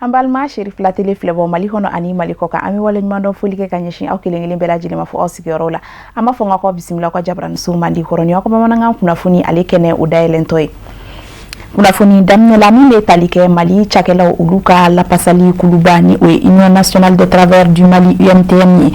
An balima Cherifla Télé filɛbɔ Mali kɔnɔ ani Mali kɔ kan, an bɛ waleɲumandɔn foli kɛ ka ɲɛsin aw kelen kelen bɛɛ lajɛlen ma fo aw sigiyɔrɔw la. An b'a fɔ n ka bisimila ka jabaraniso mandi kɔrɔ ni aw ka bamanankan kunnafoni ale kɛnɛ o dayɛlɛntɔ ye. Kunnafoni daminɛ la, min bɛ tali kɛ Mali cakɛlaw olu ka lapasali kuluba, ni o ye Union nationale des travailleurs du Mali, UNTM ye,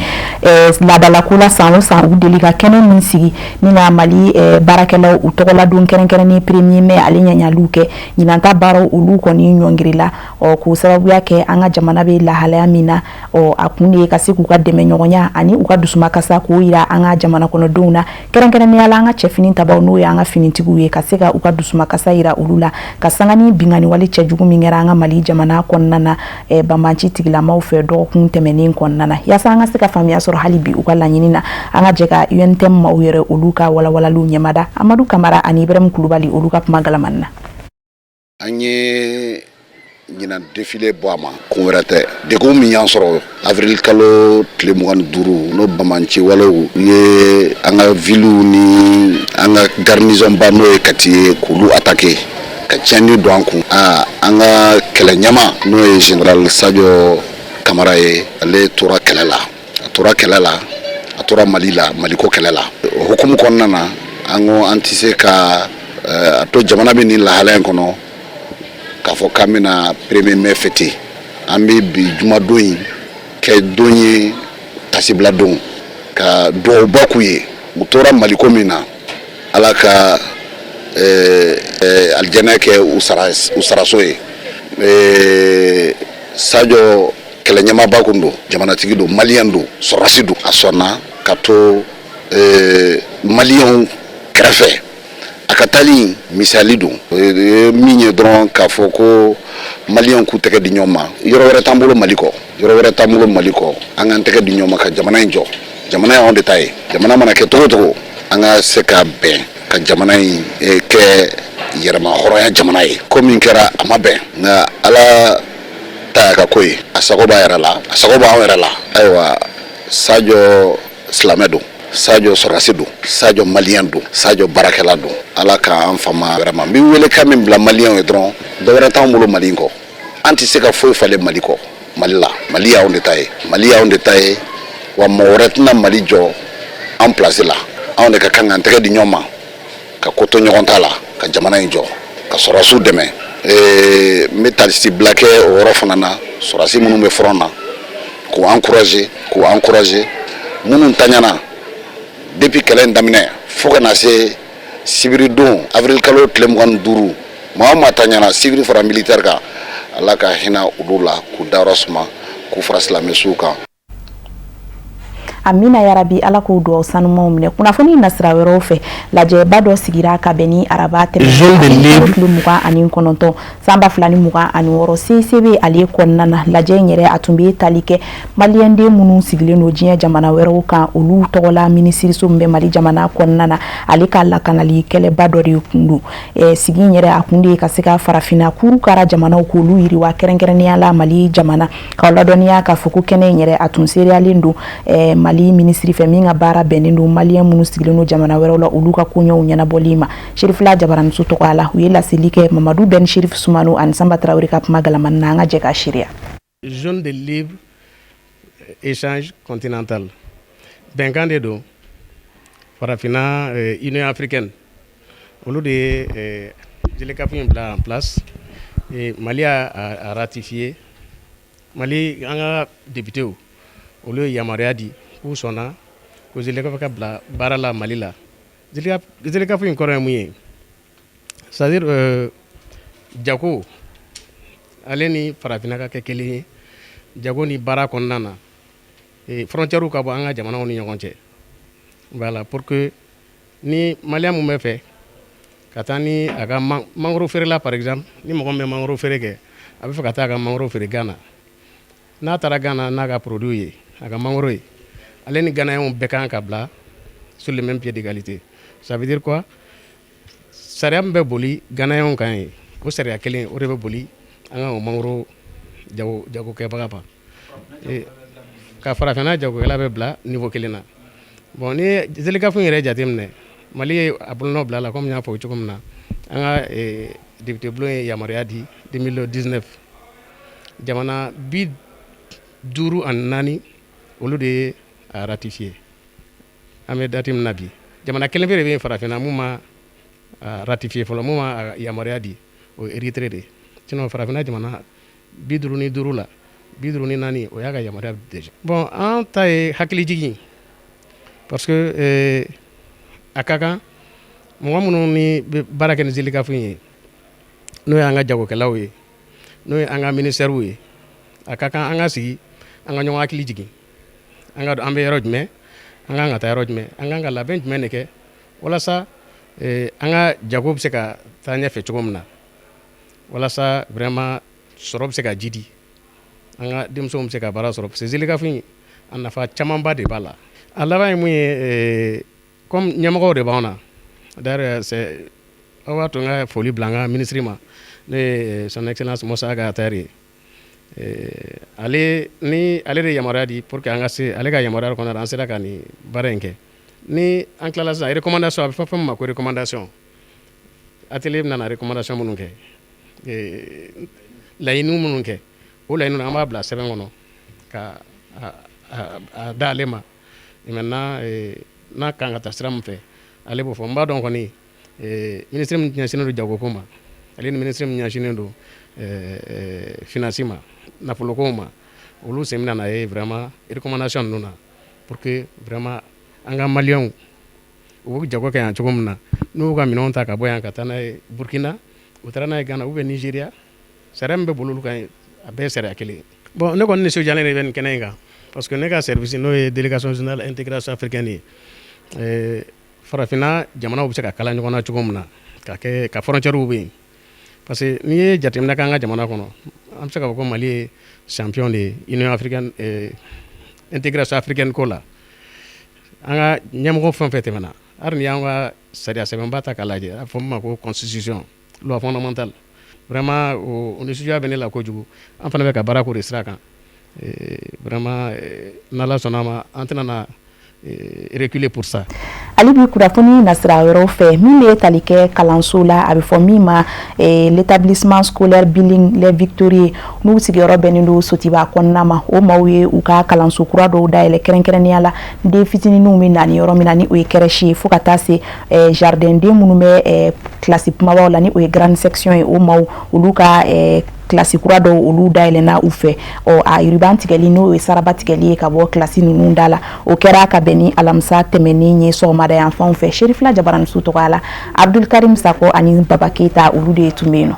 laadalako la, san o san u deli ka kɛnɛ min sigi ni ka Mali baarakɛlaw u tɔgɔladon kɛrɛnkɛrɛnnen 1er mai ale ɲaɲaliw kɛ, ɲinanta baaraw olu kɔni ɲɔngirila. Ɔ k'o sababuya kɛ an ka jamana bɛ lahalaya min na. Ɔ a kun de ye ka se k'u ka dɛmɛ ɲɔgɔnya ani u ka dusumakasa k'o yira an ka jamana kɔnɔdenw na, kɛrɛnkɛrɛnnenya la an ka cɛfini tabaw, n'o ye an ka finitigiw ye, ka se ka u ka dusumakasa yira olu la ka sanga ni binkanni wale cɛjugu min kɛra an ka Mali jamana kɔnɔna na banbanci tigilamaw fɛ dɔgɔkun tɛmɛnen kɔnɔna na. Yaasa an ka se ka faamuya sɔrɔ hali bi u ka laɲini na, an ka jɛ ka UNTM maaw yɛrɛ olu ka walawalaliw ɲɛmada Amadu Kamara ani Ibrahim Kulubali olu ka kuma galamani na. An ye ɲinan défilé bɔ a ma kun wɛrɛ tɛ, degun min y'an sɔrɔ avril kalo tile 25, n'o banbanci walew ye an ka villes ni an ka garnison ba, n'o ye Kati ye, k'olu attaqué ka tiɲɛni don an kun. Aa, an ka kɛlɛ ɲɛma, n'o ye général Sadio Kamara ye, ale tora kɛlɛ la, a tora kɛlɛ la, a tora Mali la, Maliko kɛlɛ la. O hukumu kɔnɔna na, an ko an tɛ se ka a to jamana bɛ nin lahalaya in kɔnɔ k'a fɔ k'an bɛna 1er mai fêter. An bɛ bi jumadon in kɛ don ye, tasibila don, ka duwawuba k'u ye. U tora Maliko min na, Ala ka alijɛnɛ kɛ u saraso ye. Sadio kɛlɛ ɲɛmaaba kun don, jamanatigi don, maliyɛn don, sɔrɔdasi don. A sɔnna ka to maliyɛnw kɛrɛfɛ. A ka taali misali don min ye dɔrɔn k'a fɔ ko maliyɛnw k'u tɛgɛ di ɲɔgɔn ma. Yɔrɔ wɛrɛ t'an bolo Mali kɔ, yɔrɔ wɛrɛ t'an bolo Mali kɔ. An k'an tɛgɛ di ɲɔgɔn ma ka jamana in jɔ. Jamana y'anw de ta ye. Jamana mana kɛ cogo o cogo, an ka se ka bɛn ka jamana in kɛ yɛrɛma hɔrɔnya jamana ye. Ko min kɛra, a ma bɛn, nka Ala ta y'a ka ko ye. A sago b'a yɛrɛ la, a sago b'anw yɛrɛ la. Ayiwa, Sadio silamɛ don, Sadio sɔrɔdasi don, Sadio maliyɛn don, Sadio baarakɛla don. Ala k'an fama wɛrɛ ma. N bɛ welekan min bila maliyɛnw ye dɔrɔn, dɔ wɛrɛ t'anw bolo Mali in kɔ. An tɛ se ka foyi falen Mali kɔ, Mali la. Mali y'anw de ta ye, Mali y'anw de ta ye. Wa mɔgɔ wɛrɛ tɛna Mali jɔ an place la. Anw de ka kan k'an tɛgɛ di ɲɔgɔn ma ka ko to ɲɔgɔn ta la ka jamana in jɔ, ka sɔrɔdasiw dɛmɛ. N bɛ tasibila kɛ o yɔrɔ fana na, sɔrɔdasi minnu bɛ front na, k'u encourager, k'u encourager, minnu taɲana depuis kɛlɛ in daminɛ fo ka na se sibiridon avril kalo tile 25. Maa o maa taɲana, civil fara militaire kan, Ala ka hinɛ olu la, k'u dayɔrɔ suma, k'u fara silamɛsuw kan. Amina yarabi, Ala k'o dugawu sanumaw minɛ. Kunnafoni nasira wɛrɛw fɛ, lajɛba dɔ sigira ka bɛn ni araba tɛmɛ tile 29 san 2026 CICB ale kɔnɔna na. Lajɛ in yɛrɛ, a tun bɛ tali kɛ maliyɛnden minnu sigilen don diɲɛ jamana wɛrɛw kan, olu tɔgɔla minisiriso min bɛ Mali jamana kɔnɔna na, ale ka lakanali kɛlɛba dɔ de kun don. Sigi in yɛrɛ, a kun de ye ka se ka farafinna kurukara jamanaw k'olu yiriwa, kɛrɛnkɛrɛnnenya la Mali jamana. K'aw ladɔnniya k'a fɔ ko kɛnɛ in yɛrɛ, a tun seereyalen don Mali minisiri fɛ min ka baara bɛnnen don maliyɛn minnu sigilen don jamana wɛrɛw la, olu ka koɲɛw ɲɛnabɔli ma. Cherifla jabaraniso tɔgɔ la, u ye laseli kɛ Mamadu Ben Cherif Sumano ani Sanba Tarawele ka kuma galamani na. An ka jɛ ka seereya. Zone de libre échange continental, bɛnkan de don. Farafinna, Union africaine, olu de ye ZLECAf in bila en place. Mali y'a ratifié. Mali, an ka députés, olu ye yamaruya di k'u sɔnna ko ZLECAf ka bila baara la Mali la. ZLECAf in kɔrɔ ye mun ye? C'est à dire jago ale ni farafinna ka kɛ kelen ye jago ni baara kɔnɔna na, frontières ka bɔ an ka jamanaw ni ɲɔgɔn cɛ. Voilà, pour que ni maliyɛn mun bɛ fɛ ka taa ni a ka mangoro feerela, par exemple, ni mɔgɔ min bɛ mangoro feere kɛ, a bɛ fɛ ka taa a ka mangoro feere Gana, n'a taara Gana n'a ka produit ye, a ka mangoro ye, ale ni Ghanéens bɛɛ kan ka bila sur le même pied d'égalité. Ça veut dire quoi? Sariya min bɛ boli Ghanéens kan ye, o sariya kelen o de bɛ boli an ka o mangoro jagokɛbaga ma, ka farafinna jagokɛla bɛ bila niveau kelen na. Bon, ni ye ZLECAf yɛrɛ jateminɛ, Mali ye a bolonɔ bila a la. Komi n y'a fɔ cogo min na, an ka député bulon ye yamaruya di 2019. Jamana 54, olu de ye a ratifié. An bɛ date min na bi, jamana kelen pe de bɛ yen farafinna mun ma ratifié fɔlɔ, mun ma yamaruya di, o ye Érythrée de ye. Sinon farafinna jamana 55 la, 54, o y'a ka yamaruya déjà. Bon, an ta ye hakilijigin, parce que a ka kan mɔgɔ minnu ni bɛ baara kɛ ni ZLECAf ye, n'o y'an ka jagokɛlaw ye, n'o ye an ka ministères ye, a ka kan an ka sigi, an ka ɲɔgɔn hakili jigin, an ka dɔn an bɛ yɔrɔ jumɛn, an kan ka taa yɔrɔ jumɛn, an kan ka labɛn jumɛn de kɛ walasa an ka jago bɛ se ka taa ɲɛfɛ cogo min na, walasa vraiment sɔrɔ bɛ se ka jidi, an ka denmisɛnw bɛ se ka baara sɔrɔ, parce que ZLECAf a nafa camanba de b'a la. A laban ye mun ye? Comme ɲɛmɔgɔw de b'anw na, d'ailleurs c'est aw b'a to n ka foli bila an ka ministre ma, n'o ye Son Excellence Moussa Ag Attaher ye. Ale ni ale de yamaruya di pour que an ka se, ale ka yamaruya kɔnɔna la, an sera ka nin baara in kɛ. Ni an tilala sisan, recommandation, a bɛ fɔ fɛn min ma ko recommandation, atelier bɛna na recommandation minnu kɛ, laɲiniw minnu kɛ, o laɲiniw an b'a bila sɛbɛn kɔnɔ ka a d'ale ma. Maintenant, n'a kan ka taa sira min fɛ, ale b'o fɔ. N b'a dɔn kɔni, ministre min ɲɛsinnen don jagoko ma, ale ni ministre min ɲɛsinnen don finance ma, nafoloko ma, olu sen bɛna na ye vraiment recommandation ninnu na, pour que vraiment an ka Maliyɛnw, u bɛ jago kɛ yan cogo min na, n'u y'u ka minɛnw ta ka bɔ yan ka taa n'a ye Burukina, u taara n'a ye Gana ou bien Nigéria, sariya min bɛ boli olu kan, a bɛɛ ye sariya kelen ye. Bon, ne kɔni nisɔndiyalen de bɛ nin kɛnɛ in kan, parce que ne ka service, n'o ye Délégation générale intégration africaine ye, farafinna jamanaw bɛ se ka kala ɲɔgɔn na cogo min na, ka kɛ ka frontières bɛ yen, parce que n'i ye jateminɛ kɛ an ka jamana kɔnɔ, an bɛ se k'a fɔ ko Mali ye champion de ye Union africaine, intégration africaine ko la. An ka ɲɛmɔgɔ fɛn fɛn tɛmɛna, hali n'i y'an ka sariya sɛbɛnba ta k'a lajɛ, a bɛ fɔ min ma ko constitution, loi fondamentale, vraiment o nisɔndiya bɛ ne la kojugu. An fana bɛ ka baara k'o de sira kan. Vraiment, n'Ala sɔnna a ma, an tɛna na reculer pour ça. Ale bi kunnafoni nasira wɛrɛw fɛ min bɛ tali kɛ kalanso la, a bɛ fɔ min ma l'Établissement scolaire bilingue Les Victorieux, n'u sigiyɔrɔ bɛnnen don Sotiba kɔnɔna ma. O maaw ye u ka kalanso kura dɔw dayɛlɛ, kɛrɛnkɛrɛnnenya la den fitininw bɛ na ni yɔrɔ min na, ni o ye crèche ye, fo ka taa se jardin den minnu bɛ kilasi kumabaw la, ni o ye grande section ye. O maaw, olu ka kilasi kura dɔw, olu dayɛlɛnna u fɛ. Ɔ, a ruban tigɛli, n'o ye saraba tigɛli ye ka bɔ kilasi ninnu da la, o kɛra ka bɛn ni alamisa tɛmɛnen ye sɔgɔmada yan fanw fɛ. Serifila Jabaranisu tɔgɔya la, Abdulkarim Sako ani Baba Keyita, olu de tun bɛ yen nɔ.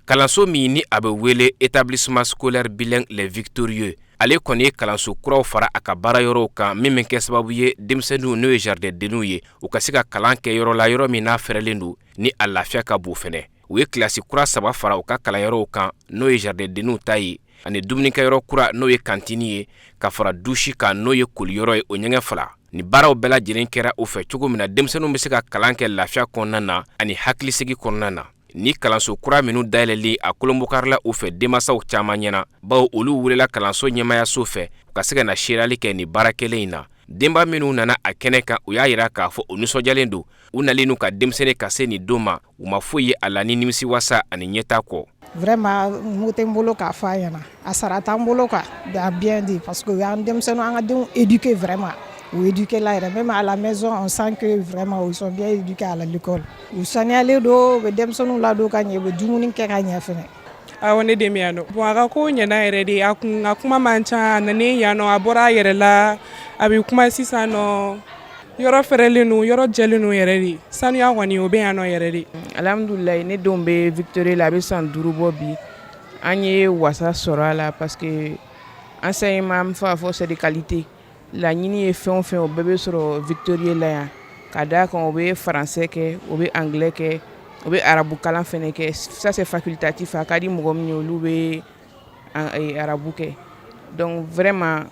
Kalanso min ni a bɛ wele Établissement scolaire bilingue Les Victorieux, ale kɔni ye kalanso kuraw fara a ka baara yɔrɔw kan, min bɛ kɛ sababu ye denmisɛnninw, n'o ye jardin denninw ye, u ka se ka kalan kɛ yɔrɔ la, yɔrɔ min n'a fɛrɛlen don, ni a lafiya ka bon fɛnɛ. U ye kilasi kura saba fara u ka kalanyɔrɔw kan, n'o ye jardin denninw ta ye, ani dumunikɛyɔrɔ kura, n'o ye cantine ye, ka fara douche kan, n'o ye koliyɔrɔ ye, o ɲɛgɛn fila. Ni baaraw bɛɛ lajɛlen kɛra u fɛ cogo min na denmisɛnninw bɛ se ka kalan kɛ lafiya kɔnɔna na ani hakilisigi kɔnɔna na. Ni kalanso kura minnu dayɛlɛli, a kolonbokarila u fɛ denmansaw caman ɲɛna, bawo olu welela kalanso ɲɛmayaso fɛ u ka se ka na seereyali kɛ nin baara kelen in na. Denba minnu nana a kɛnɛ kan, u y'a yira k'a fɔ u nisɔndiyalen don u nalen n'u ka denmisɛnnin ka se nin don ma. U ma foyi ye a la ni nimisi wasa ani ɲɛta kɔ. Vraiment, mot tɛ n bolo k'a fɔ a ɲɛna, a sara t'an bolo quoi. A bien dit, parce que u y'an denmisɛnninw, an ka denw éduquer, vraiment u éduquer la yɛrɛ. Même à la maison, on sent que vraiment ils sont bien éduqués. À l'école, u saniyalen don, u bɛ denmisɛnninw ladon ka ɲɛ, u bɛ dumuni kɛ ka ɲɛ fɛnɛ. Awɔ, ne den bɛ yan nɔ. Bon, a ka ko ɲɛna yɛrɛ de. A kun a kuma man ca, a nanen yan nɔ, a bɔra a yɛrɛ la, a bɛ kuma sisan nɔ. Yɔrɔ fɛrɛlen don, yɔrɔ jɛlen don yɛrɛ de. Sanuya kɔni, o bɛ yan nɔ yɛrɛ de. Alhamdulilayi, ne denw bɛ Victorieux la, a bɛ san 5 bɔ bi. An ye wasa sɔrɔ a la, parce que enseignement, n bɛ fɛ k'a fɔ, c'est de qualité. Laɲini ye fɛn o fɛn, o bɛɛ bɛ sɔrɔ Victorieux la yan, ka d'a kan o bɛ français kɛ, o bɛ anglais kɛ, o bɛ arabu kalan fɛnɛ kɛ. Ça, c'est facultatif, a ka di mɔgɔ min ye, olu bɛ arabu kɛ. Donc vraiment,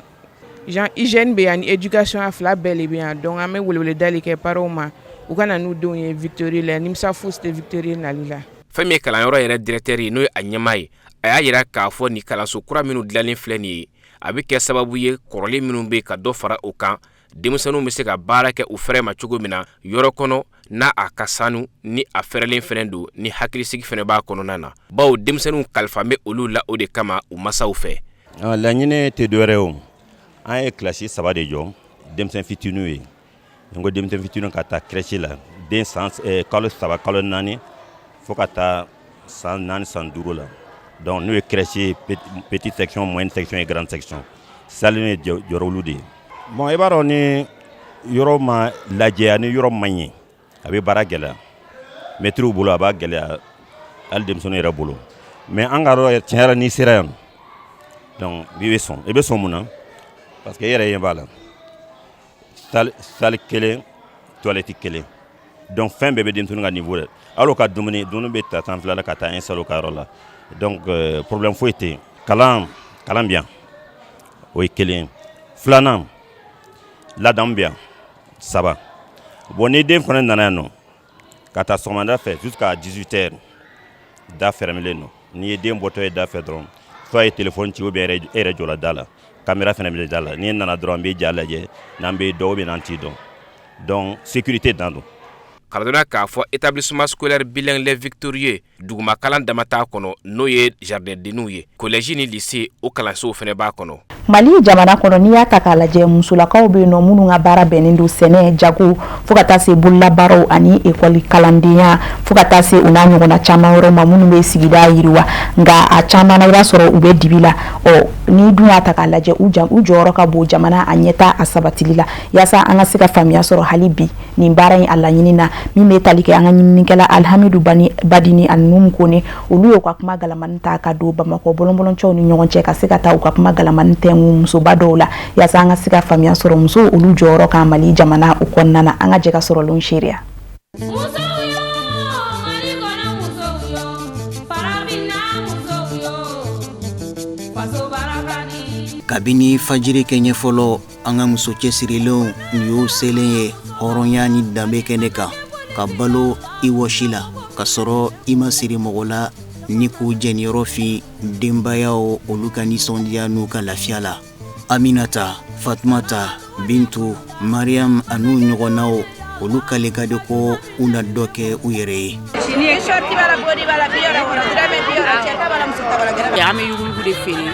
genre hygiène bɛ yan ni éducation, a fila bɛɛ de bɛ yan. Donc an bɛ weleweleda de kɛ parents ma, u ka na n'u denw ye Victorieux la. Nimisa fosi tɛ Victorieux nali la. Fɛn min ye kalanyɔrɔ yɛrɛ directeur ye, n'o ye a ɲɛmaa ye, a y'a yira k'a fɔ nin kalanso kura minnu dilanlen filɛ nin ye, a bɛ kɛ sababu ye kɔrɔlen minnu bɛ ka dɔ fara o kan. Denmisɛnninw bɛ se ka baara kɛ u fɛrɛ ma cogo min na yɔrɔ kɔnɔ, n'a a ka sanu ni a fɛrɛlen fɛnɛ don, ni hakilisigi fɛnɛ b'a kɔnɔna na, bawo denmisɛnninw kalifa bɛ olu la o de kama u masaw fɛ. Laɲini tɛ dɔwɛrɛ o, an ye kilasi 3 de jɔ denmisɛn fitininw ye. N ko denmisɛn fitininw ka taa crèche la, den san kalo 3, kalo 4, fo ka taa san 4, san 5 la. Donc n'o ye crèche ye, petite section, moyenne section et grande section. Salle ye jɔra olu de ye. Bon, i b'a dɔn, ni yɔrɔ ma lajɛya, ni yɔrɔ ma ɲɛ, a bɛ baara gɛlɛya mɛtiriw bolo, a b'a gɛlɛya hali denmisɛnninw yɛrɛ bolo. Mais an ka yɔrɔ, tiɲɛ yɛrɛ, n'i sera yan, donc i bɛ sɔn. I bɛ sɔn mun na? Parce que e yɛrɛ ɲɛ b'a la, salle kelen, toilette kelen, donc fɛn bɛɛ bɛ denmisɛnninw ka niveau la. Hali u ka dumuni, dumuni bɛ ta sanfɛla la ka taa installer u ka yɔrɔ la. Donc problème foyi tɛ yen. Kalan, kalan bɛ yan, o ye kelen ye. Filanan, ladamu bɛ yan. Saba, bon, ni den fana nana yan nɔ ka taa sɔgɔmada fɛ jusqu'à 18 heures, da fɛrɛmɛlen don. N'i ye den bɔtɔ ye da fɛ dɔrɔn, soit ye téléphone ci ou bien e yɛrɛ jɔla da la, caméra fana bɛ da la. N'i nana dɔrɔn, n b'i ja lajɛ n'an bɛ dɔn ou bien n'an t'i dɔn. Donc sécurité dan don. K'a ladɔnniya k'a fɔ établissement scolaire bilingue Les Victorieux, duguma kalan dama t'a kɔnɔ, n'o ye jardin denniw ye, collège ni lycée, o kalansow fana b'a kɔnɔ. Mali jamana kɔnɔ, n'i y'a ta k'a lajɛ, musolakaw bɛ yen nɔ minnu ka baara bɛnnen don sɛnɛ, jago, fo ka taa se bololabaaraw ani ekɔli kalandenya, fo ka taa se u n'a ɲɔgɔnna caman wɛrɛw ma minnu bɛ sigida yiriwa. Nka a caman na, i b'a sɔrɔ u bɛ dibi la. Ɔ n'i dun y'a ta k'a lajɛ, u jɔyɔrɔ ka bon jamana a ɲɛta a sabatili la. Yaasa an ka se ka faamuya sɔrɔ hali bi nin baara in a laɲini na, min bɛ tali kɛ an ka ɲininikɛla Alhamidu Badini ani Numu Kone, olu y'u ka kuma galamani ta ka don Bamakɔ bɔlɔnbɔlɔncɛw ni ɲɔgɔn cɛ, ka se ka taa u ka kuma galamani tɛnku musoba dɔw la, yaasa an ka se ka faamuya sɔrɔ musow olu jɔyɔrɔ kan Mali jamana o kɔnɔna na. An ka jɛ ka sɔrɔlenw seereya. Kabini fajiri kɛɲɛ fɔlɔ, an ka muso cɛsirilenw nin y'o selen ye hɔrɔnya ni danbe kɛnɛ kan, ka balo i wɔsi la ka sɔrɔ i ma siri mɔgɔ la, ni k'u jɛniyɔrɔ fin denbayaw olu ka nisɔndiya n'u ka lafiya la. Aminata, Fatumata, Bintu, Mariam an'u ɲɔgɔnnaw, olu kale ka di ko u na dɔ kɛ u yɛrɛ ye. An bɛ yuguyugu de feere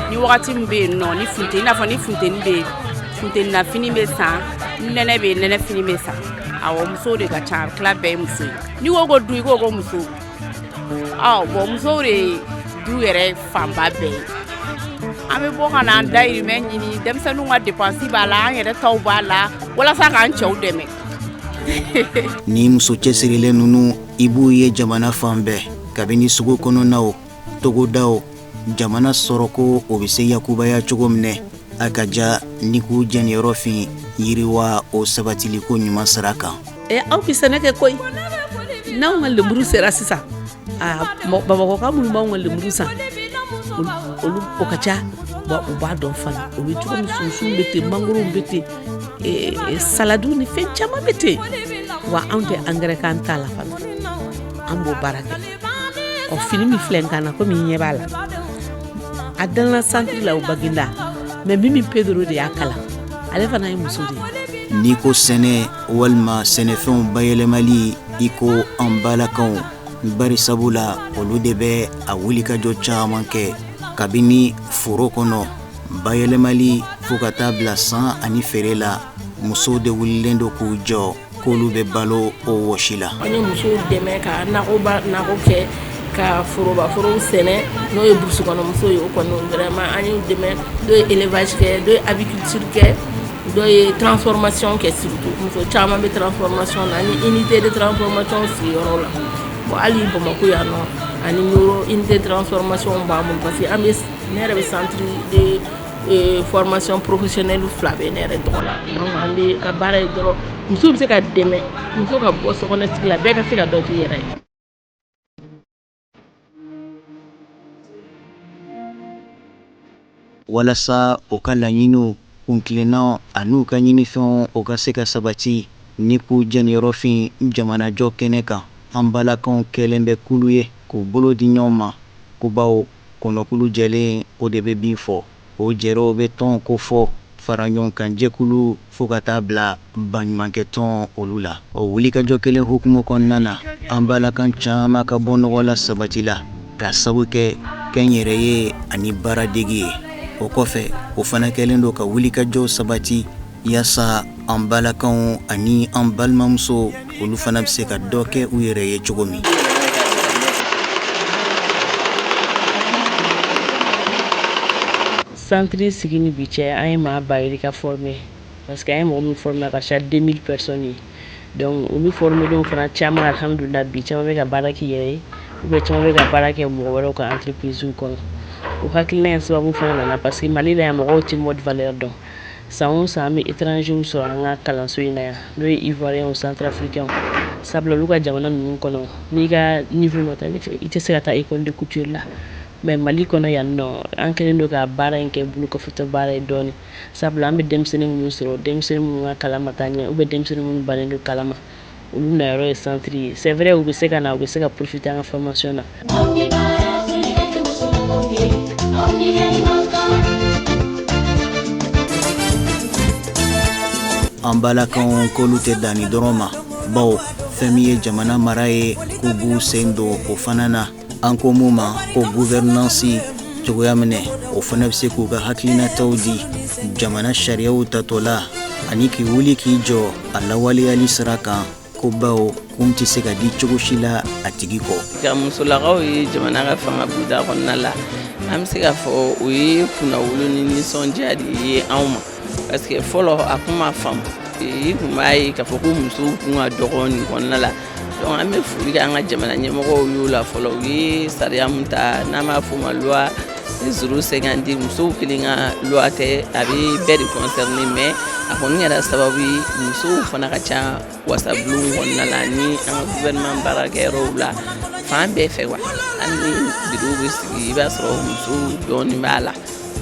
ni wagati min bɛ yen nɔ, ni funteni, i n'a fɔ ni funteni bɛ yen, funteni na fini bɛ san, ni nɛnɛ bɛ yen, nɛnɛ fini bɛ san. Awɔ, musow de ka ca, tila bɛɛ ye muso ye. N'i ko ko du, i ko ko muso. Ɔ bon, musow de ye du yɛrɛ fanba bɛɛ ye. An bɛ bɔ ka na an dayirimɛ ɲini, denmisɛnninw ka dépense b'a la, an yɛrɛ taw b'a la, walasa k'an cɛw dɛmɛ. Ni muso cɛsirilen ninnu, i b'u ye jamana fan bɛɛ, kabini sugu kɔnɔnaw, togodaw, jamana sɔrɔko o bɛ se yakubaya cogo minɛ a ka ja ni k'u jɛniyɔrɔ fin yiriwa o sabatiliko ɲuman sira kan. Aw bɛ sɛnɛ kɛ koyi. N'anw ka lemuru sera sisan, Bamakɔka minnu b'anw ka lemuru san, olu o ka ca wa, u b'a dɔn fana o bɛ cogo min. Sunsunw bɛ ten, mangorow bɛ ten, saladiw ni fɛn caman bɛ ten wa. Anw tɛ angɛrɛ k'an ta la fana, an b'o baara kɛ. Ɔ fini min filɛ n kan na, komi i ɲɛ b'a la, a danna santiri la o Baginda, mais Mimi Pedro de y'a kala, ale fana ye muso de ye. N'i ko sɛnɛ walima sɛnɛfɛnw bayɛlɛmali, i ko an balakaw, bari sabu la olu de bɛ a wulikajɔ caman kɛ, kabini foro kɔnɔ bayɛlɛmali fo ka taa bila san ani feere la. Musow de wulilen don k'u jɔ k'olu bɛ balo o wɔsi la. An ye musow dɛmɛ ka nakɔ kɛ, ka forobaforow sɛnɛ, n'o ye burusi kɔnɔ musow ye. O kɔni, vraiment, an y'u dɛmɛ. Dɔw ye élevage kɛ, dɔw ye aviculture kɛ, dɔw ye transformation kɛ. Surtout muso caman bɛ transformation na. An ye unité de transformation sigi yɔrɔ la. Bon, hali Bamakɔ yan nɔ ani Ɲoro, unité de transformation b'an bolo, parce que an bɛ, ne yɛrɛ bɛ centre de formation professionnelle fila bɛ ne yɛrɛ tɔgɔ la. Donc an bɛ ka baara ye dɔrɔn, muso bɛ se ka dɛmɛ, muso ka bɔ sokɔnɔ sigi la, bɛɛ ka se ka dɔ k'i yɛrɛ ye. Walasa u ka laɲiniw, kuntilennaw an'u ka ɲinifɛnw o ka se ka sabati ni k'u jɛniyɔrɔ fin jamanajɔ kɛnɛ kan, an balakaw kɛlen bɛ kulu ye k'u bolo di ɲɔgɔn ma, ko bawo kɔnɔkulu jɛlen o de bɛ bin fɔ, o jɛrɛw bɛ tɔn ko fɔ. fara ɲɔgɔn kan jɛkulu fo ka taa bila baɲumankɛtɔn olu la. O wulikajɔ kelen hukumu kɔnɔna na, an balaka caman ka bɔ nɔgɔ la sabatila ka sabu kɛ kɛnyɛrɛye ani baaradege ye. O kɔfɛ, o fana kɛlen don ka wulikajɔ sabati yaasa an balakaw ani an balimamuso olu fana bɛ se ka dɔ kɛ u yɛrɛ ye cogo min. Centre sigi ni bi cɛ, an ye maa ba yirika former, parce que an ye mɔgɔ min former, a ka ca 2000 personnes ye. Donc olu formelenw fana caman, alhamdulillah, bi caman bɛ ka baara k'i yɛrɛ ye ou bien caman bɛ ka baara kɛ mɔgɔ wɛrɛw ka entreprise kɔnɔ. O hakilina in sababu fana nana parce que Mali la yan, mɔgɔw tɛ mode valeur dɔn. San o san, an bɛ étrangers sɔrɔ an ka kalanso in na yan, n'o ye Ivoiriens, Centrafricains, sabula olu ka jamana ninnu kɔnɔ, n'i ka niveau ma taa i tɛ se ka taa école de couture la. Mais Mali kɔnɔ yan nɔ, an kɛlen don ka baara in kɛ bolo kɔfɛtɔ baara ye dɔɔni, sabula an bɛ denmisɛnnin minnu sɔrɔ, denmisɛnnin minnu ka kalan ma taa ɲɛ ou bien denmisɛnnin minnu bannen don kalan ma, olu nayɔrɔ ye centre ye. C'est vrai, u bɛ se ka na, u bɛ se ka profiter an ka formation na. An balakaw k'olu tɛ dan nin dɔrɔn ma, bawo fɛn min ye jamana mara ye, k'u b'u sen don o fana na, an ko mun ma ko gouvernance cogoya minɛ. O fana bɛ se k'u ka hakilinataw di jamana sariyaw tatɔ la ani k'i wuli k'i jɔ a lawaleyali sira kan, ko bawo kun tɛ se ka di cogo si la a tigi kɔ. Ka musolakaw ye jamana ka fanga bonda kɔnɔna la, an bɛ se k'a fɔ o ye kunnawolo ni nisɔndiya de ye anw ma, parce que fɔlɔ a kun ma faamu. I kun b'a ye k'a fɔ ko musow kun ka dɔgɔ nin kɔnɔna la. Donc an bɛ foli kɛ an ka jamana ɲɛmɔgɔw y'o la fɔlɔ. U ye sariya mun ta, n'an b'a f'o ma loi 050, musow kelen ka loi tɛ, a bɛ bɛɛ de concerner, mais a kɔni kɛra sababu ye musow fana ka ca wasabulon kɔnɔna la ni an ka gouvernement baarakɛyɔrɔw la fan bɛɛ fɛ wa. Hali ni bureau bɛ sigi, i b'a sɔrɔ musow dɔɔni b'a la.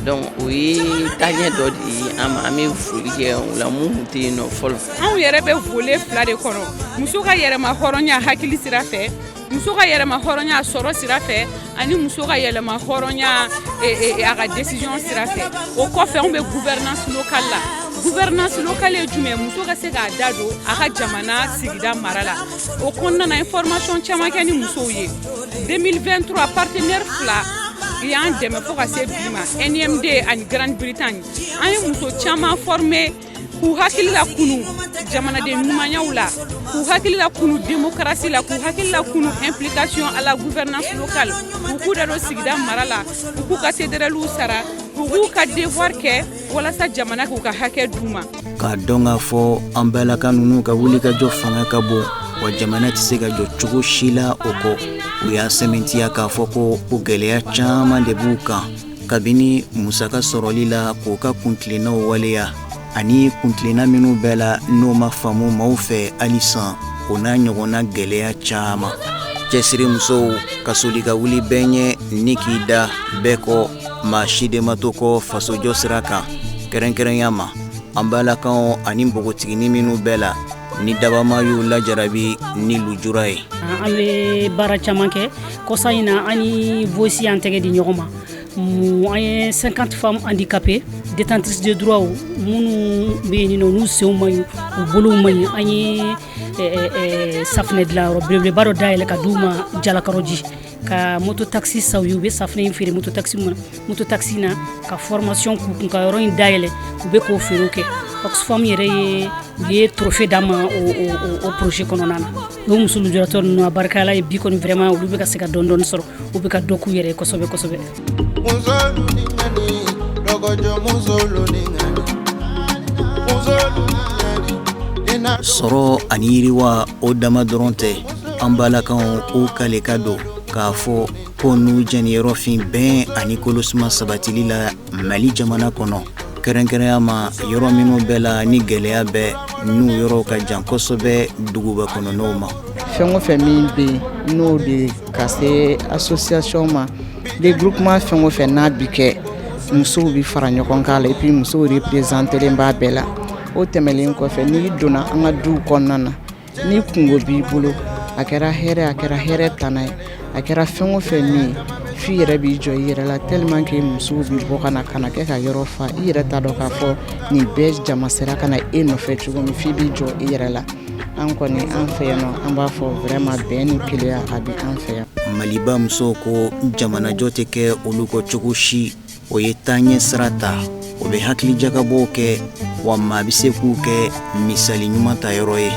Donc o ye taaɲɛ dɔ de ye an ma, an bɛ foli kɛ o la mun tun tɛ yen nɔ fɔlɔ. Anw yɛrɛ bɛ volet fila de kɔnɔ: muso ka yɛrɛma hɔrɔnya hakili sira fɛ, muso ka yɛrɛma hɔrɔnya sɔrɔ sira fɛ, ani muso ka yɛlɛma hɔrɔnya a ka décision sira fɛ. O kɔfɛ, anw bɛ gouvernance locale la. Gouvernance locale ye jumɛn? Muso ka se k'a da don a ka jamana sigida mara la. O kɔnɔna na, information caman kɛ ni musow ye. 2023, partenaire fila y'an dɛmɛ fo ka se bi ma, NIMD ani Grande-Bretagne. An ye muso caman former k'u hakili la kunu jamanaden ɲumanyaw la, k'u hakili la kunu démocratie la, k'u hakili la kunu implication à la gouvernance locale, u k'u da don sigida mara la, u k'u ka CDRLw sara, u k'u ka devoir kɛ walasa jamana k'u ka hakɛ d'u ma. K'a dɔn k'a fɔ an balaka ninnu ka wulikajɔ fanga ka bon wa, jamana tɛ se ka jɔ cogo si la o kɔ. U y'a sɛmɛntiya k'a fɔ ko o gɛlɛya caman de b'u kan, kabini musaka sɔrɔli la k'u ka kuntilennaw waleya, ani kuntilenna minnu bɛɛ la n'o ma faamu maaw fɛ halisa, o n'a ɲɔgɔnna gɛlɛya caman. Cɛsiri musow ka soli ka wuli bɛɛ ɲɛ ni k'i da bɛɛ kɔ, maa si de ma to kɔ fasojɔ sira kan, kɛrɛnkɛrɛnya ma an balakaw ani npogotiginin minnu bɛɛ la ni dabama y'u lajarabi ni lujura ye. An bɛ baara caman kɛ. Kɔsa in na, an ni Voice y'an tɛgɛ di ɲɔgɔn ma. An ye 50 femmes handicapées détentrices de droits, minnu bɛ yen nɔ, n'u senw man ɲi, u bolow man ɲi, an ye safunɛ dilanyɔrɔ belebeleba dɔ dayɛlɛ ka d'u ma Jalakɔrɔji, ka moto taxi san u ye. U bɛ safunɛ in feere moto taxi ma, moto taxi na, ka formation k'u kun, ka yɔrɔ in dayɛlɛ, u bɛ k'o feerew kɛ. Oxfam yɛrɛ ye, u ye trophée d'an ma o projet kɔnɔna na. O muso lujuratɔ ninnu, a barika Ala ye, bi kɔni vraiment olu bɛ ka se ka dɔɔni dɔɔni sɔrɔ, u bɛ ka dɔ k'u yɛrɛ ye kosɛbɛ kosɛbɛ. Musolu ni ŋani, dɔgɔjɔ musolu ni ŋani, musolu ni ŋani. Sɔrɔ ani yiriwa, o dama dɔrɔn tɛ. An balakaw o kale ka don k'a fɔ ko n'u jɛniyɔrɔ fin bɛn ani kolosuma sabatili la Mali jamana kɔnɔ, kɛrɛnkɛrɛnya ma yɔrɔ minnu bɛɛ la ni gɛlɛya bɛ n'u yɔrɔ ka jan kosɛbɛ duguba kɔnɔnaw ma. Fɛn o fɛn min bɛ yen, n'o de ka se association ma, regroupement fɛn o fɛn n'a bi kɛ, musow bi fara ɲɔgɔn kan la, et puis musow représentelen b'a bɛɛ la. O tɛmɛlen kɔfɛ, n'i donna an ka duw kɔnɔna na, ni kungo b'i bolo, a kɛra hɛrɛ, a kɛra hɛrɛ tana ye, a kɛra fɛn o fɛn min ye. F'i yɛrɛ b'i jɔ i yɛrɛ la tellement que musow bɛ bɔ ka na ka na kɛ ka yɔrɔ fa. I yɛrɛ t'a dɔn k'a fɔ nin bɛɛ jama sera ka na e nɔfɛ cogo min, f'i b'i jɔ i yɛrɛ la. An kɔni, an fɛ yan nɔ, an b'a fɔ vraiment, bɛn ni kelenya, a bɛ an fɛ yan. Maliba musow ko jamanajɔ tɛ kɛ olu kɔ cogo si. O ye taaɲɛ sira ta, o bɛ hakilijagabɔw kɛ, wa maa bɛ se k'u kɛ misali ɲuman ta yɔrɔ ye.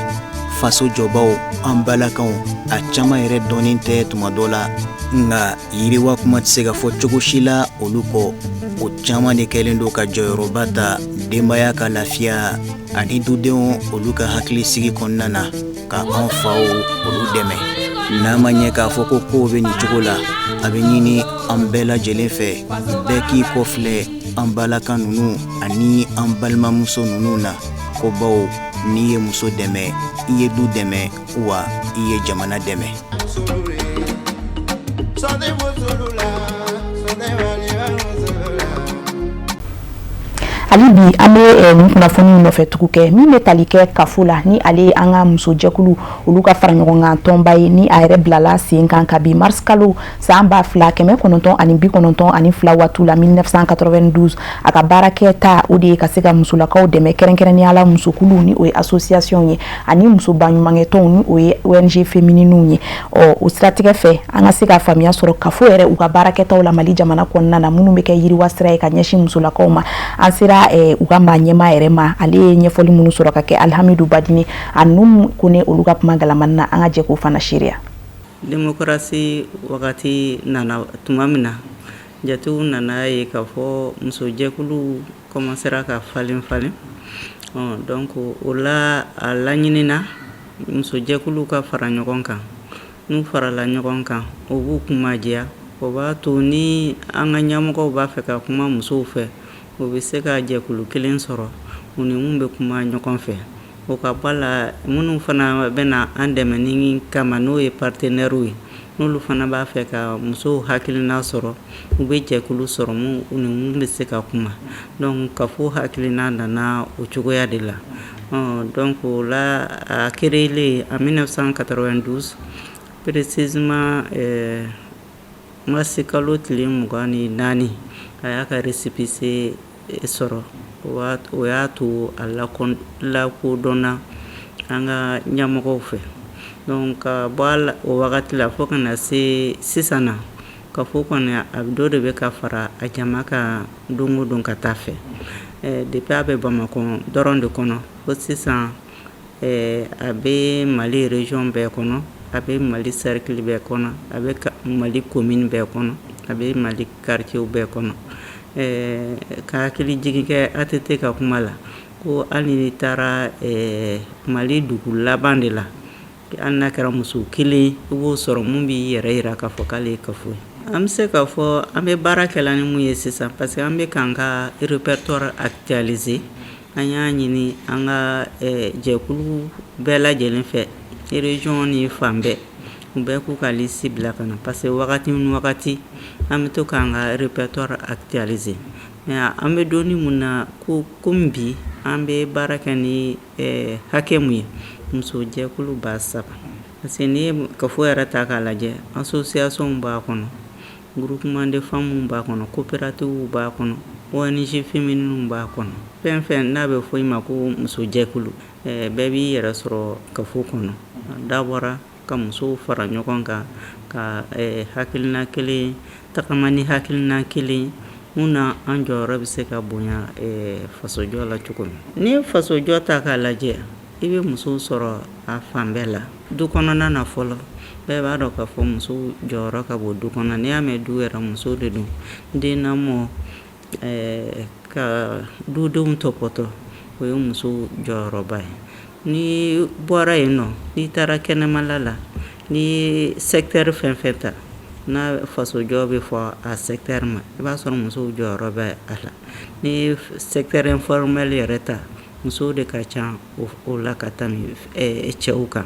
Faso jɔbaw, an balakaw, a caman yɛrɛ dɔnnen tɛ tuma dɔ la, nka yiriwa kuma tɛ se ka fɔ cogo si la olu kɔ. O caman de kɛlen don ka jɔyɔrɔba ta denbaya ka lafiya ani dudenw olu ka hakilisigi kɔnɔna na, ka an faw olu dɛmɛ. N'a ma ɲɛ k'a fɔ ko kow bɛ nin cogo la, a bɛ ɲini an bɛɛ lajɛlen fɛ, bɛɛ k'i kɔfilɛ an balaka ninnu ani an balimamuso ninnu na, ko bawo n'i ye muso dɛmɛ, i ye du dɛmɛ, wa i ye jamana dɛmɛ. Hali bi an bɛ nin kunnafoni nɔfɛ tugu kɛ min bɛ tali kɛ kafo la, ni ale ye an ka musojɛkulu olu ka fara ɲɔgɔn kan tɔnba ye, ni a yɛrɛ bilala sen kan kabi mars kalo san 1992 waati la, 1992. A ka baarakɛta, o de ye ka se ka musolakaw dɛmɛ, kɛrɛnkɛrɛnnenya la musokulu, ni o ye association ye, ani muso baɲumankɛtɔnw, ni o ye ONG féminine ye. Ɔ, o siratigɛ fɛ, an ka se ka faamuya sɔrɔ kafo yɛrɛ u ka baarakɛtaw la Mali jamana kɔnɔna na, minnu bɛ kɛ yiriwa sira ye ka ɲɛsin musolakaw ma, an sera u ka maa ɲɛmaa yɛrɛ ma. Ale ye ɲɛfɔli minnu sɔrɔ ka kɛ Alihamidu Badini ani Numu Kone olu ka kuma galamani na, an ka jɛ k'o fana seereya. Démocratie wagati nana tuma min na, jatew nana ye k'a fɔ musojɛkulu commencera ka falen falen. Donc o la, a laɲinina musojɛkulu ka fara ɲɔgɔn kan. N'u farala ɲɔgɔn kan, o b'u kuma diya, o b'a to ni an ka ɲɛmɔgɔw b'a fɛ ka kuma musow fɛ, u bɛ se ka jɛkulu kelen sɔrɔ u ni min bɛ kuma ɲɔgɔn fɛ. O ka bɔ la, minnu fana bɛna an dɛmɛ ni kama, n'o ye partenaires ye, n'olu fana b'a fɛ ka musow hakilina sɔrɔ, u bɛ jɛkulu sɔrɔ u ni min bɛ se ka kuma. Donc kafo hakilina nana o cogoya de la. Donc o la, a créé en 1992, précisément mars kalo tile 24, a y'a ka récépissé sɔrɔ. O y'a to a lakodɔnna an ka ɲɛmɔgɔw fɛ. Donc ka bɔ o wagati la fo ka na se sisan na, kafo kɔni, a dɔ de bɛ ka fara a jama kan don o don ka taa fɛ. Depuis a bɛ Bamakɔ dɔrɔn de kɔnɔ, fo sisan a bɛ Mali région bɛɛ kɔnɔ, a bɛ Mali cercle bɛɛ kɔnɔ, a bɛ Mali commune bɛɛ kɔnɔ, a bɛ Mali quartier bɛɛ kɔnɔ. Ka hakili jigin kɛ ATT ka kuma la ko hali n'i taara Mali dugu laban de la, hali n'a kɛra muso kelen, i b'o sɔrɔ mun b'i yɛrɛ yira k'a fɔ k'ale ye kafo ye. An bɛ se k'a fɔ an bɛ baara kɛla ni mun ye sisan, parce que an bɛ k'an ka répertoire actualiser. An y'a ɲini an ka jɛkulu bɛɛ lajɛlen fɛ, région ni fan bɛɛ, u bɛɛ k'u ka liste bila ka na, parce que wagati ni wagati an bɛ to k'an ka répertoire actualiser. Mais an bɛ don mun na ko komi bi, an bɛ baara kɛ ni hakɛ mun ye, musojɛkulu 3000, parce que n'i ye kafo yɛrɛ ta k'a lajɛ, association b'a kɔnɔ, groupement de femmes b'a kɔnɔ, coopérative b'a kɔnɔ, ONG féminine b'a kɔnɔ. Fɛn fɛn n'a bɛ fɔ i ma ko musojɛkulu, bɛɛ b'i yɛrɛ sɔrɔ kafo kɔnɔ. A dabɔra ka musow fara ɲɔgɔn kan ka hakilina kelen tagama ni hakilina kelen mun na an jɔyɔrɔ bɛ se ka bonya fasojɔ la cogo min. N'i ye fasojɔ ta k'a lajɛ, i bɛ musow sɔrɔ a fan bɛɛ la. Du kɔnɔna na fɔlɔ, bɛɛ b'a dɔn k'a fɔ musow jɔyɔrɔ ka bon du kɔnɔ. N'i y'a mɛn du yɛrɛ, musow de don. Den lamɔ, ka dudenw tɔpɔtɔ, o ye musow jɔyɔrɔba ye. N'i bɔra yen nɔ, n'i taara kɛnɛmala la, n'i ye secteur fɛn fɛn ta n'a fasojɔ bɛ fɔ a secteur ma, i b'a sɔrɔ musow jɔyɔrɔ bɛ a la. N'i ye secteur informel yɛrɛ ta, musow de ka ca o la ka tɛmɛ cɛw kan.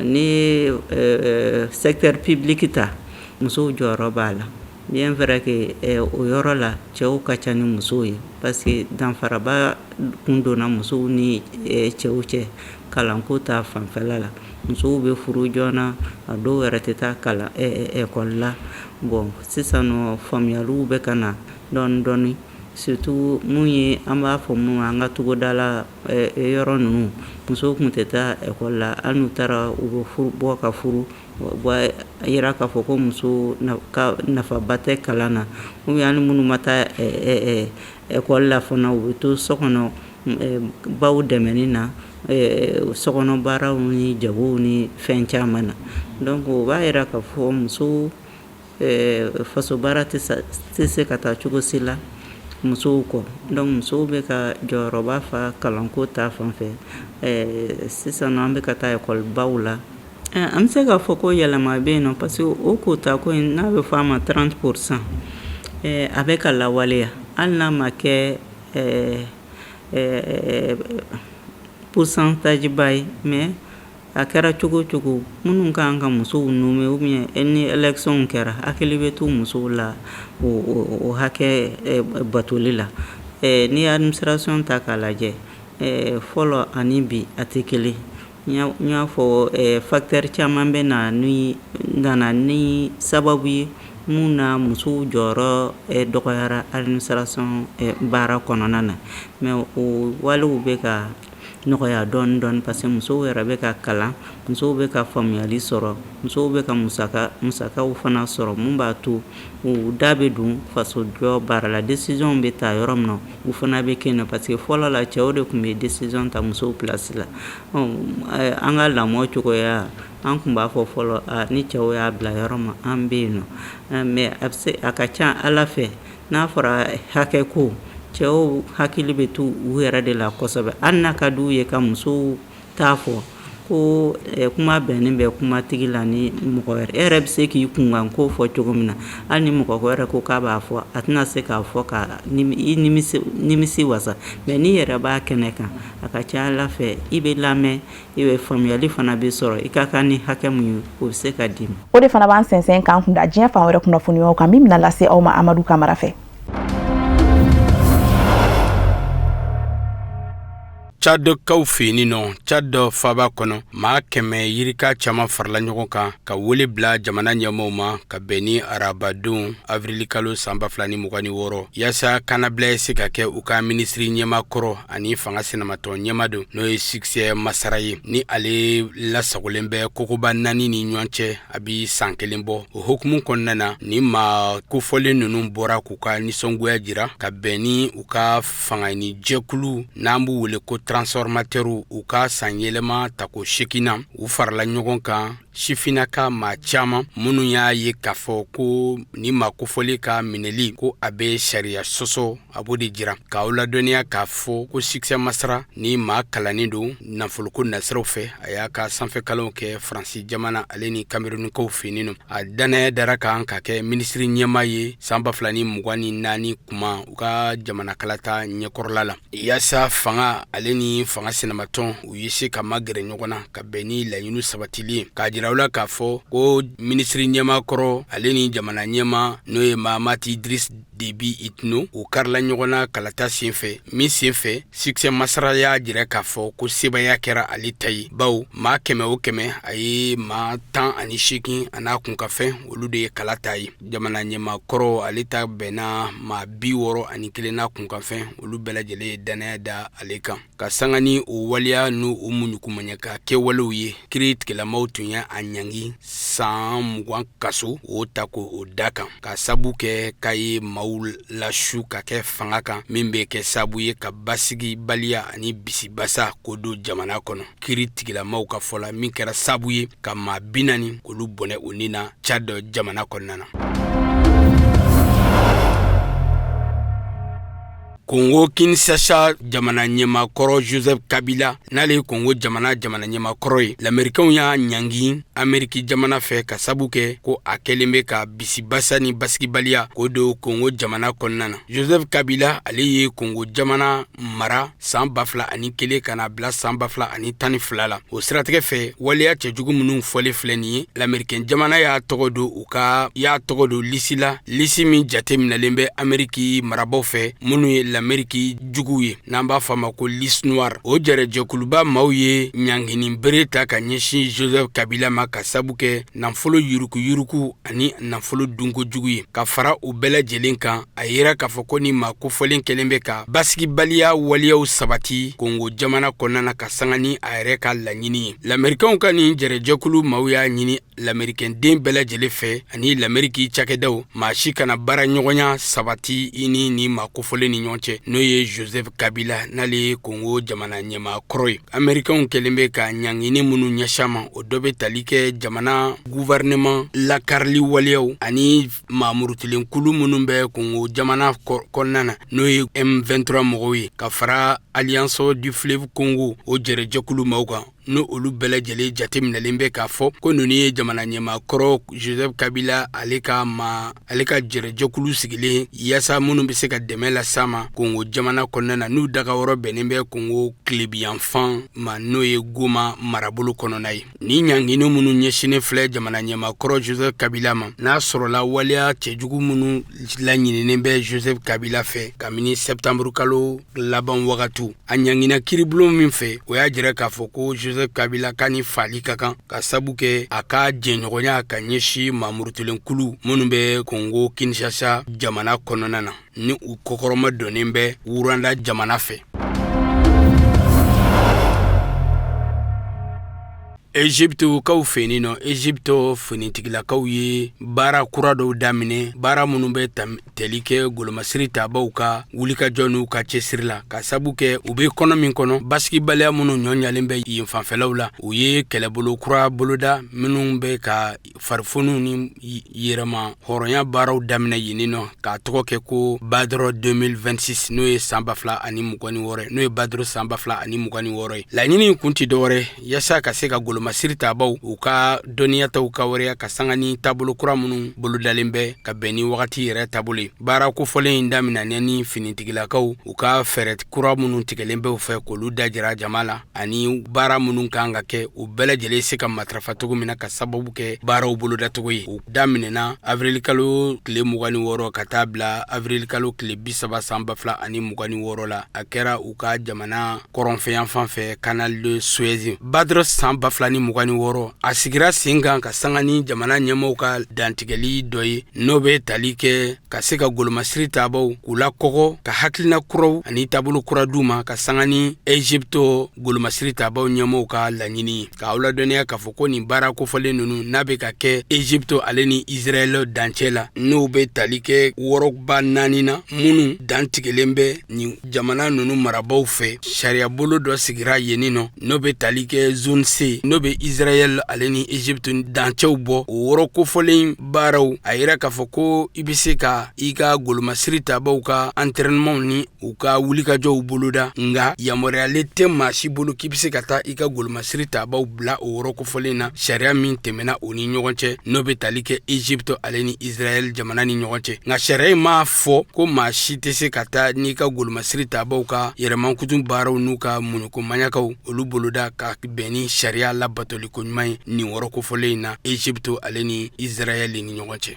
N'i ye secteur public ta, musow jɔyɔrɔ b'a la, bien vrai que o yɔrɔ la cɛw ka ca ni musow ye, parce que danfaraba kun donna musow ni cɛw cɛ kalanko ta fanfɛla la. Musow bɛ furu joona, a dɔw yɛrɛ tɛ taa kalan école la. Bon, sisan nɔ, faamuyaliw bɛ ka na dɔɔni dɔɔni, surtout mun ye an b'a fɔ mun an ka togoda la yɔrɔ ninnu, musow tun tɛ taa ekɔli la. Hali n'u taara, u bɛ furu, bɔ ka furu. A yira k'a fɔ ko muso ka nafaba tɛ kalan na, ou bien hali minnu ma taa ekɔli la fana, u bɛ to so kɔnɔ baw dɛmɛni na, sokɔnɔ baaraw ni jagow ni fɛn caman na. Donc o b'a yira k'a fɔ muso faso baara tɛ se ka taa cogo si la musow kɔ. Donc musow bɛ ka jɔyɔrɔba fa kalanko ta fan fɛ. Sisan an bɛ ka taa ekɔlibaw la. An bɛ se k'a fɔ ko yɛlɛma bɛ yen nɔ, parce que o quota ko in n'a bɛ fɔ a ma 30%, a bɛ ka lawaleya, hali n'a ma kɛ pourcentage ba ye. Mais a kɛra cogo cogo, minnu kan ka musow nommer, ou bien ni élection kɛra, hakili bɛ to musow la o hakɛ batoli la. N'i ye administration ta k'a lajɛ, fɔlɔ ani bi a tɛ kelen. N y'a fɔ, facteur caman bɛ na ni nana ni sababu ye mun na musow jɔyɔrɔ dɔgɔyara administration baara kɔnɔna na. Mais o walew bɛ ka nɔgɔya dɔɔni dɔɔni, parce que musow yɛrɛ bɛ ka kalan, musow bɛ ka faamuyali sɔrɔ, musow bɛ ka musakaw fana sɔrɔ, mun b'a to u da bɛ don faso jɔ baara la. Décision bɛ ta yɔrɔ min na, u fana bɛ kɛ yen, parce que fɔlɔ la, cɛw de tun bɛ décision ta musow place la. An ka lamɔ cogoya, an tun b'a fɔ fɔlɔ, ni cɛw y'a bila yɔrɔ min, an bɛ yen nɔ. Mais a bɛ se a ka ca Ala fɛ, n'a fɔra hakɛ ko, cɛw hakili bɛ to u yɛrɛ de la kosɛbɛ, hali n'a ka di u ye ka musow t'a fɔ ko kuma bɛnnen bɛ kumatigi la ni mɔgɔ wɛrɛ. E yɛrɛ bɛ se k'i kunkan ko fɔ cogo min na, hali ni mɔgɔ wɛrɛ ko k'a b'a fɔ, a tɛna se k'a fɔ ka i nimisi wasa. Mais n'i yɛrɛ b'a kɛnɛ kan, a ka ca Ala fɛ, i bɛ lamɛn, i bɛ faamuyali fana bɛ sɔrɔ, i ka kan ni hakɛ mun ye, o bɛ se ka d'i ma. O de fana b'an sɛnsɛn k'an kunda diɲɛ fan wɛrɛ kunnafoniyaw kan, min bɛna lase aw ma Amadu Kamara fɛ. Cadikaw fɛ yen nɔ, Cad faba kɔnɔ, maa 100 yirika caman farala ɲɔgɔn kan ka wele bila jamana ɲɛmaaw ma ka bɛn ni arabadon awirilikalo san 2026, yaasa kannabila ye se ka kɛ u ka minisiri ɲɛmaa kɔrɔ ani fanga sinamatɔn ɲɛmaa don, n'o ye Succès Masra ye, ni ale lasagolen bɛ kogoba naani ni ɲɔgɔn cɛ a bi san kelen bɔ. O hukumu kɔnɔna na, ni maa kofɔlen ninnu bɔra k'u ka nisɔngoya jira ka bɛn ni u ka fanga ni jɛkulu n'an b'u wele ko transformateurw, u ka san yɛlɛma tako seginnan. U farala ɲɔgɔn kan, sifinnaka maa caman minnu y'a ye k'a fɔ ko ni maa kofɔlen ka minɛli ko a bɛ sariya sɔsɔ, a b'o de jira k'aw ladɔnniya k'a fɔ ko Succès Masra ni maa kalannen don nafoloko nasiraw fɛ. A y'a ka sanfɛkalanw kɛ Faransi jamana ale ni Kamerunkaw fɛ yen nɔ. A dannaya dara kan ka kɛ minisiri ɲɛmaa ye san 2024 kuma u ka jamana kalata ɲɛkɔrɔla la, yaasa fanga ale ni fanga sinamatɔn u ye se ka magɛrɛ ɲɔgɔn na ka bɛn ni laɲini sabatili ye. K'a jira u la k'a fɔ ko minisiri ɲɛmaa kɔrɔ ale ni jamana ɲɛmaa, n'o ye Mahamat Idriss Déby Itno, u karila ɲɔgɔn na kalata senfɛ, min senfɛ Succès Masra y'a jira k'a fɔ ko sebaaya kɛra ale ta ye, bawo maa 100 o 100, a ye maa 18 a n'a kunkanfɛn, olu de ye kala ta ye. Jamana ɲɛmaa kɔrɔ ale ta bɛnna maa 61 n'a kunkanfɛn, olu bɛɛ lajɛlen ye dannaya da ale kan. Ka sanga ni o waleya n'u o muɲukumaɲaka kɛwalew ye, kiri tigilamaw tun ye a ɲangi san 20 kaso o ta ko o da kan, ka sabu kɛ k'a ye maaw lasu ka kɛ fanga kan, min bɛ kɛ sabu ye ka basigibaliya ani bisibasa k'o don jamana kɔnɔ. Kiri tigilamaw ka fɔ la, min kɛra sabu ye ka maa 40 olu bɔnɛ u ni na Tchad jamana kɔnɔna na. Kongo Kinshasa jamana ɲɛmaa kɔrɔ Joseph Kabila, n'ale ye Kongo jamana jamana ɲɛmaa kɔrɔ ye, Lamerikɛnw y'a ɲangi Ameriki jamana fɛ ka sabu kɛ ko a kɛlen bɛ ka bisibasa ni basigibaliya k'o don Kongo jamana kɔnɔna na. Joseph Kabila, ale ye Kongo jamana mara san 2001 ka na bila san 2012 la. O siratigɛ fɛ, waleya cɛjugu minnu fɔlen filɛ nin ye, Lamerikɛn jamana y'a tɔgɔ don u ka y'a tɔgɔ don lisi la, lisi min jate minɛlen bɛ Ameriki marabaw fɛ, minnu ye Lameriki juguw ye, n'an b'a fɔ a ma ko liste noire. O jɛrɛjɛkuluba maaw ye ɲangini bere ta ka ɲɛsin Joseph Kabila ma ka sabu kɛ nafolo yurukuyuruku ani nafolo dunko jugu ye. Ka fara o bɛɛ lajɛlen kan, a yira k'a fɔ ko ni maa kofɔlen kɛlen bɛ ka basigibaliya waleyaw sabati Kongo jamana kɔnɔna na ka sanga ni a yɛrɛ ka laɲini ye. Lamerikɛnw ka nin jɛrɛjɛkulu maaw y'a ɲini lamerikɛnden bɛɛ lajɛlen fɛ ani Lameriki cakɛdaw, maa si kana baara ɲɔgɔnya sabati i ni nin maa kofɔlen ni ɲɔgɔn cɛ, n'o ye Joseph Kabila, n'ale ye Kongo jamana ɲɛmaa kɔrɔ ye. Amerikɛnw kɛlen bɛ ka ɲangini minnu ɲɛsin a ma, o dɔ bɛ tali kɛ jamana gouvernement lakarili waleyaw ani maamurutilenkulu minnu bɛ Kongo jamana kɔnɔna na, n'o ye M23 mɔgɔw ye, ka fara Alliance du Fleuve Congo o jɛrɛjɛkulu maaw kan, n'o olu bɛɛ lajɛlen jateminɛlen bɛ k'a fɔ ko ninnu ye jamana ɲɛmaa kɔrɔ Joseph Kabila ale ka jɛrɛjɛkulu sigilen yaasa minnu bɛ se ka dɛmɛ las'a ma Kongo jamana kɔnɔna na, n'u dagayɔrɔ bɛnnen bɛ Kongo tilebinyanfan ma, n'o ye Goma marabolo kɔnɔna ye. Ni ɲangini minnu ɲɛsinnen filɛ jamana ɲɛmaa kɔrɔ Joseph Kabila ma, n'a sɔrɔla waleya cɛjugu minnu laɲininen bɛ Joseph Kabila fɛ kabini septembre kalo laban wagatiw, a ɲangina kiiribulon min fɛ, o y'a jira k'a fɔ ko Joseph Kabila ka ni faali ka kan ka sabu kɛ a ka jɛɲɔgɔnya ka ɲɛsin maamurutilenkulu minnu bɛ Kongo Kinshasa jamana kɔnɔna na, ni u kɔkɔrɔmadonnen bɛ Rwanda jamana fɛ. Egyptekaw fɛ yen nɔ, Egypte finitigilakaw ye baara kura dɔw daminɛ, baara minnu bɛ tali kɛ golomasiri tabaw ka wulikajɔ n'u ka cɛsiri la, ka sabu kɛ u bɛ kɔnɔ min kɔnɔ, basigibaliya minnu ɲɔ ɲalen bɛ yen fanfɛlaw la. U ye kɛlɛbolo kura boloda minnu bɛ ka farifoniw ni yɛrɛma hɔrɔnya baaraw daminɛ yen nɔ, k'a tɔgɔ kɛ ko Badr 2026, n'o ye san 2026, n'o ye Badr san 2026 ye. Laɲini kun tɛ dɔwɛrɛ yaasa ka se ka golomasiri tabaw u ka dɔnniya taw ka wɛrɛya ka sanga ni taabolo kura minnu bolodalen bɛ ka bɛn ni wagati yɛrɛ taabolo ye. Baara kofɔlen in daminɛnen ni finitigilakaw u ka fɛɛrɛ kura minnu tigɛlen bɛ u fɛ k'olu dajira jama la, ani baara minnu kan ka kɛ, u bɛɛ lajɛlen se ka matarafa cogo min na ka sababu kɛ baaraw bolodacogo ye. U daminɛna avirilikalo tile 26 ka taa bila avirilikalo tile 30 san 2026 la. A kɛra u ka jamana kɔrɔnfɛyanfan fɛ, Canal de Suez. Badr san 2026 a sigira sen kan ka sanga ni jamana ɲɛmaaw ka dantigɛli dɔ ye, n'o bɛ tali kɛ ka se ka golomasiri tabaw k'u lakɔgɔ, ka hakilina kuraw ani taabolo kura d'u ma ka sanga ni Egypte golomasiri tabaw ɲɛmaaw ka laɲini ye. K'aw ladɔnniya k'a fɔ ko nin baara kofɔlen ninnu n'a bɛ ka kɛ Egypte ale ni Israël dancɛ la, n'o bɛ tali kɛ wɔrɔba naani na minnu dantigɛlen bɛ nin jamana ninnu marabaaw fɛ. Sariyabolo dɔ sigira yen nɔ, n'o bɛ tali kɛ zone C, n'o bɛ Israël ale ni Egypte dancɛw bɔ. O wɔrɔ kofɔlen baaraw a yira k'a fɔ ko i bɛ se ka i ka golomasiri tabaw ka entraînement ni u ka wulikajɔw boloda, nka yamaruyalen tɛ maa si bolo k'i bɛ se ka taa i ka golomasiri tabaw bila o yɔrɔ kofɔlen na, sariya min tɛmɛna o ni ɲɔgɔn cɛ, n'o bɛ tali kɛ Egypte ale ni Israël jamana ni ɲɔgɔn cɛ. Nka sariya in m'a fɔ ko maa si tɛ se ka taa n'i ka golomasiri tabaw ka yɛrɛmankutu baaraw n'u ka muɲuko maɲakaw olu boloda ka bɛn ni sariya labatoli ko ɲuman ye nin yɔrɔ kofɔlen in na, Egypte ale ni Israël ni ɲɔgɔn cɛ.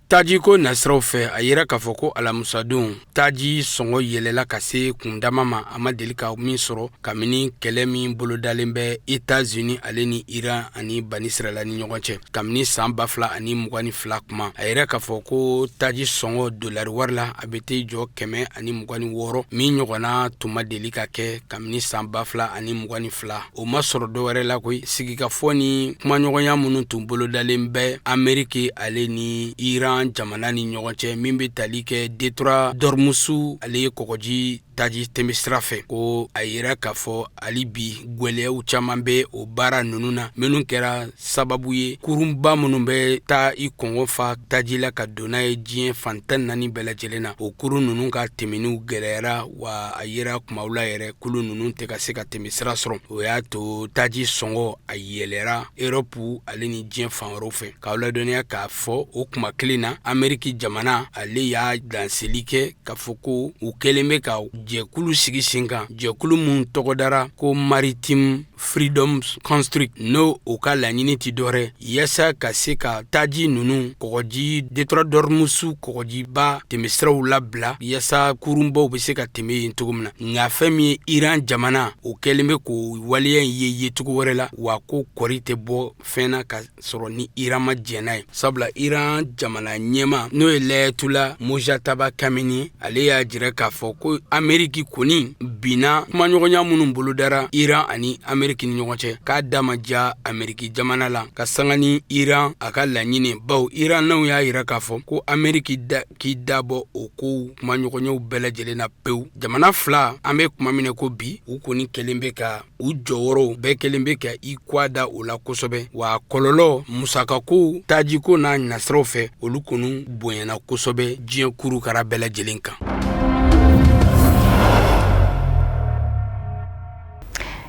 Tajiko nasiraw fɛ, a yira k'a fɔ ko alamusadon taji sɔngɔ yɛlɛla ka se kundama ma, a ma deli ka min sɔrɔ kabini kɛlɛ min bolodalen bɛ Etats-Unis ale ni Iran ani Banisirala ni ɲɔgɔn cɛ kabini san 2022 kuma. A yira k'a fɔ ko taji sɔngɔ dolari wari la, a bɛ t'i jɔ 126, min ɲɔgɔnna tun ma deli ka kɛ kabini san 2022. O ma sɔrɔ dɔwɛrɛ la koyi, sigikafɔ ni kumaɲɔgɔnya minnu tun bolodalen bɛ Ameriki ale ni Iran jamana ni ɲɔgɔn cɛ, min bɛ tali kɛ détroit d'Ormuz ale kɔgɔji taji tɛmɛsira fɛ. Ko a yira k'a fɔ hali bi gwɛlɛyaw caman bɛ o baara ninnu na, minnu kɛra sababu ye kurunba minnu bɛ taa i kɔngɔ fa taji la ka don n'a ye diɲɛ fan 14 bɛɛ lajɛlen na, o kurun ninnu ka tɛmɛniw gɛlɛyara, wa a yera kumaw la yɛrɛ kulu ninnu tɛ ka se ka tɛmɛ sira sɔrɔ. O y'a to taji sɔngɔ a yɛlɛra erɔpu ale ni diɲɛ fan wɛrɛw fɛ. K'aw ladɔnniya k'a fɔ o kuma kelen na, Ameriki jamana ale y'a danseli kɛ k'a fɔ ko u kɛlen bɛ ka jɛkulu sigi sen kan, jɛkulu mun tɔgɔ dara ko Maritime Freedom Construct, n'o o ka laɲini ti dɔwɛrɛ yaasa ka se ka taji ninnu kɔgɔji détroit d'Ormuz kɔgɔjiba tɛmɛsiraw labila yaasa kurunbaw bɛ se ka tɛmɛ yen cogo min na. Nka fɛn min ye Iran jamana, o kɛlen bɛ k'o waleya in ye yecogo wɛrɛ la, wa ko kɔri tɛ bɔ fɛn na ka sɔrɔ ni Iran ma jɛn n'a ye, sabula Iran jamana ɲɛmaa n'o ye Layatula Mojtaba Kameni, ale y'a jira k'a fɔ ko Ameriki kɔni binna kumaɲɔgɔnya minnu bolodara Iran ani Ameriki ni ɲɔgɔn cɛ, k'a da ma diya Ameriki jamana la ka sanga ni Iran a ka laɲini, bawo Iran n'u y'a jira k'a fɔ ko Ameriki da k'i da bɔ o kow kumaɲɔgɔnyaw bɛɛ lajɛlen na pewu. Jamana fila, an bɛ kuma min na ko bi, u kɔni kɛlen bɛ ka u jɔyɔrɔw bɛɛ kɛlen bɛ ka i kwa da o la kosɛbɛ, wa kɔlɔlɔ musakako, tajiko n'a nasiraw fɛ, olu kɔni bonyana kosɛbɛ diɲɛ kurukara bɛɛ lajɛlen kan.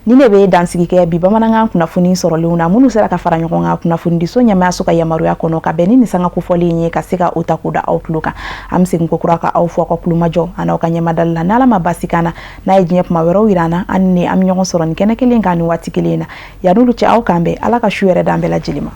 Nin de bɛ dansigi kɛ bi bamanankan kunnafoni sɔrɔlenw na, minnu sera ka fara ɲɔgɔn kan kunnafonidiso ɲɛmaayaso ka yamaruya kɔnɔ ka bɛn ni nin sanga kofɔlen ye, ka se ka o ta k'o da aw tulo kan. An bɛ segin kokura ka aw fo aw ka kulomajɔ an'aw ka ɲɛmadali la. N'Ala ma basi k'an na, n'a ye diɲɛ kuma wɛrɛw yira an na, an ni an bɛ ɲɔgɔn sɔrɔ nin kɛnɛ kelen kan nin waati kelen na. Yan'olu cɛ, aw k'an bɛn. Ala ka su hɛrɛ d'an bɛɛ lajɛlen ma.